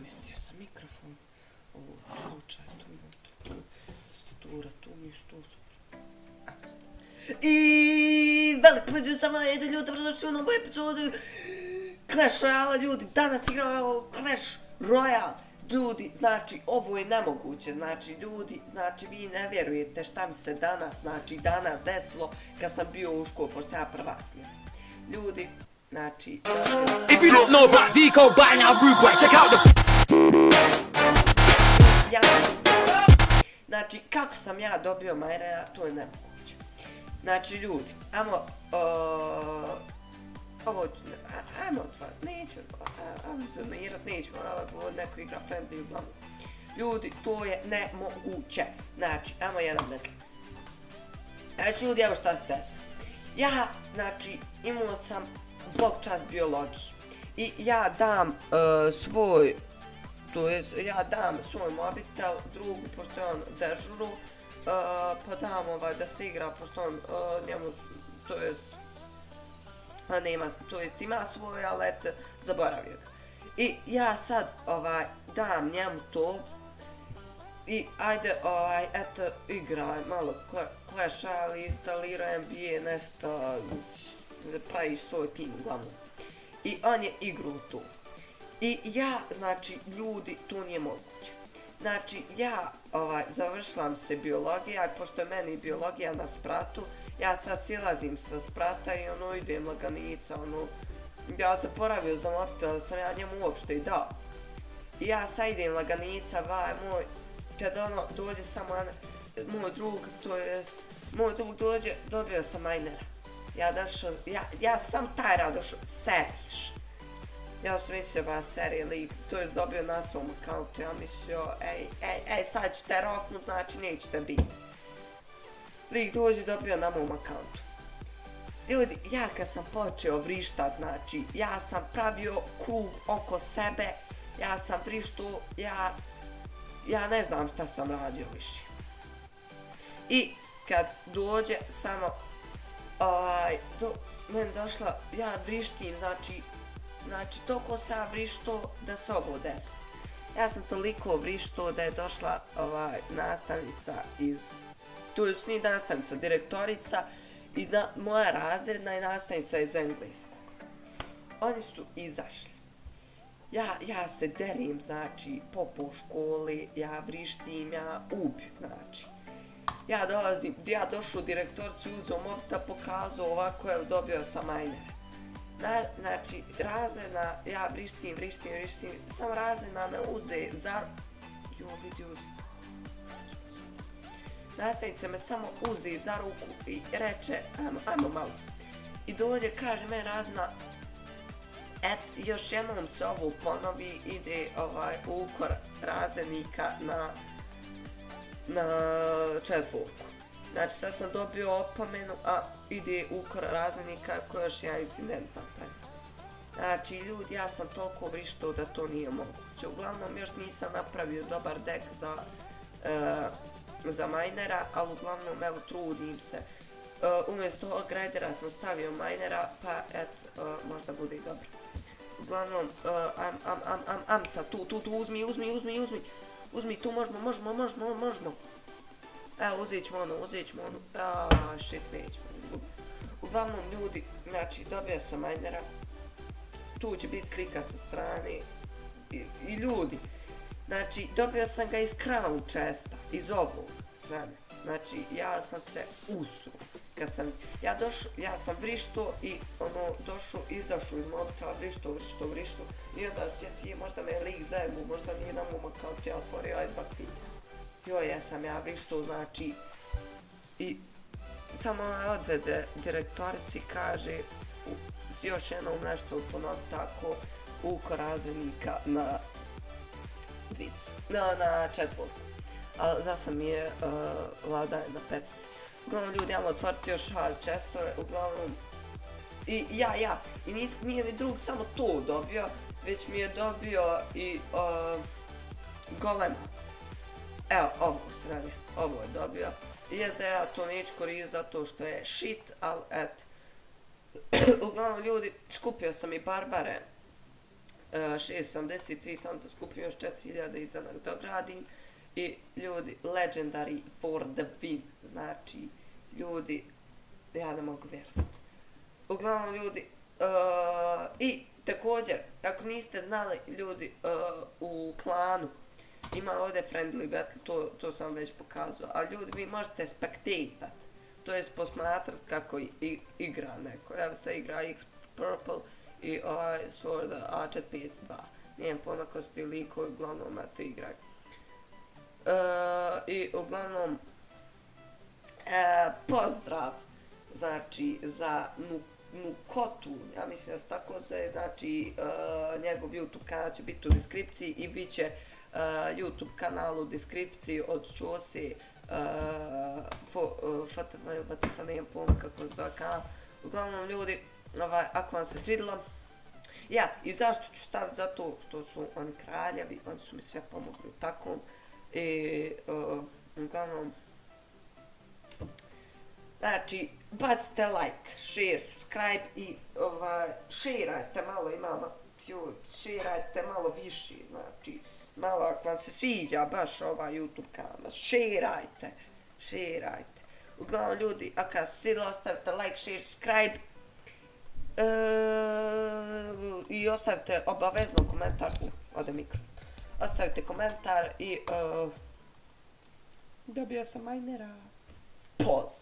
namestio sam mikrofon, ovo ploučaj, tu unutra, tu statura, tu miš, tu super. Evo sad. I velik pozdrav sa vama, ljudi, dobrodošli u novu epizodu Clash Royale, ljudi, danas igramo Clash Royale. Ljudi, znači, ovo je nemoguće, znači, ljudi, znači, vi ne vjerujete šta mi se danas desilo kad sam bio u školu, pošto ja prva smijem. Ljudi, znači... If you don't know about Deco by now, rude boy, check out the... Znači, kako sam ja dobio Majrera, to je nemoguće. Znači, ljudi, ajmo otvarati, neću, ajmo donirat, neću, neko igra friendly uglavnom. Ljudi, to je nemoguće. Znači, ajmo jedan battle. Znači, ljudi, evo šta se desilo. Ja, znači, imao sam blok čas biologiji. I ja dam svoj, to jest, ja dam svoj mobitel drugu, pošto je on dežuru, pa dam da se igra, pošto on njemu, to jest, nema, to jest ima svoj, ali eto, zaboravio ga. I ja sad dam njemu to i ajde, eto, igraj malo Clash, ali instaliraj NBA, nešto, praviš svoj tim uglavnom. I on je igru tu. I ja, znači, ljudi, to nije moguće. Znači, ja završila se biologija, pošto je meni biologija na spratu, ja sad silazim sa sprata i idem laganica, ja zaboravio za mobitel, sam ja njemu uopšte i dao. I ja sad idem laganica, moj, kada dođe samo moj drug, to jest, moj drug dođe, dobio sam Majnera. Ja sam taj rad došao, seriš. Ja sam mislio serije lik, to jest dobio na svom akauntu, ja mislio, ej, sad ćete roknut, znači nećete biti. Lik dođe dobio na mom akauntu. Ljudi, ja kad sam počeo vrištat, znači, ja sam pravio krug oko sebe, ja sam vrištao, ja ne znam šta sam radio više. I kad dođe samo, meni došla, ja vrištim, znači toliko sam vrištao da se ovo desilo. Ja sam toliko vrištao da je došla nastavnica to je nije nastavnica, direktorica i moja razredna je nastavnica iz engleskog. Oni su izašli. Ja se derim, znači, po školi, ja vrištim, ja znači. Ja dolazim, ja došao u direktorcu, uzeo mobitel, pokazao ovako, evo dobio sam Majnera. Znači, razredna, ja vrištim, samo razredna me uze za... Nastavnica me samo uze za ruku i reče, ajmo malo. I dođe, kaže me razredna, još jednom se ovo ponovi, ide ukor razrednika na četvorku. Znači sad sam dobio opomenu, a ide ukor razrednika koji je još jedan incident napravio. Znači ljudi, ja sam toliko vrištao da to nije moguće. Uglavnom još nisam napravio dobar dek za Majnera, ali uglavnom evo trudim se. Umjesto ovog rajdera sam stavio Majnera, pa možda bude i dobro. Uglavnom, sad tu, uzmi, tu možemo. Evo, uzet ćemo onu, shit, nećemo, izgubio sam. Uglavnom, ljudi, znači, dobio sam Majnera, tu će biti slika sa strane, i ljudi, znači, dobio sam ga iz Crown chesta, iz ovog strane, znači, ja sam se usruo, ja sam vrištao i došao, izašao iz mobitela, vrištao, i onda sjeti, možda me je lik zajemu, možda nije na mom akauntu, ja otvorio adbaktiv. Jesam ja vrištao, znači, i samo odvede direktorici, kaže, još jednom nešto ponovi tako, ukor razrednika na dvicu, na četvorku, ali za sam je vlada na petici. Uglavnom ljudi, imamo otvoriti još hard chestove, uglavnom, i nije mi drug samo to dobio, već mi je dobio i golema. Evo, ovo je dobio. I jest da ja to neću koristiti zato što je shit, ali uglavnom ljudi, skupio sam i barbare. 683, sam to skupim još 4000 i da dogradim. I ljudi, legendary for the win, znači, ljudi, ja ne mogu vjerovati. Uglavnom ljudi, i također, ako niste znali ljudi u klanu, ima ovdje friendly battle, to sam već pokazao, a ljudi vi možete spektatat, to jest posmatrat kako igra neko. Evo se igra X Purple i Sword A452. Nijem pojma ko su ti likovi, uglavnom eto igraju. I uglavnom, pozdrav, znači za Nukotu, ja mislim da se tako zove, znači njegov YouTube kanal će biti u deskripciji i bit će YouTube kanal u deskripciji od Čose Fatifa, nijem pojma kako se zove kanal. Uglavnom ljudi, ako vam se svidilo, ja, i zašto ću staviti? Zato što su oni kraljevi, oni su mi sve pomogli u takvom. I uglavnom, znači, bacite like, share, subscribe i šerajte malo, šerajte malo više, znači, malo ako vam se sviđa baš ovaj YouTube kanal, šerajte. Uglavnom ljudi, ako vam se svidilo, ostavite like, share, subscribe i ostavite obavezno komentar, ode mikrofon, ostavite komentar i dobio sam minera. Pause.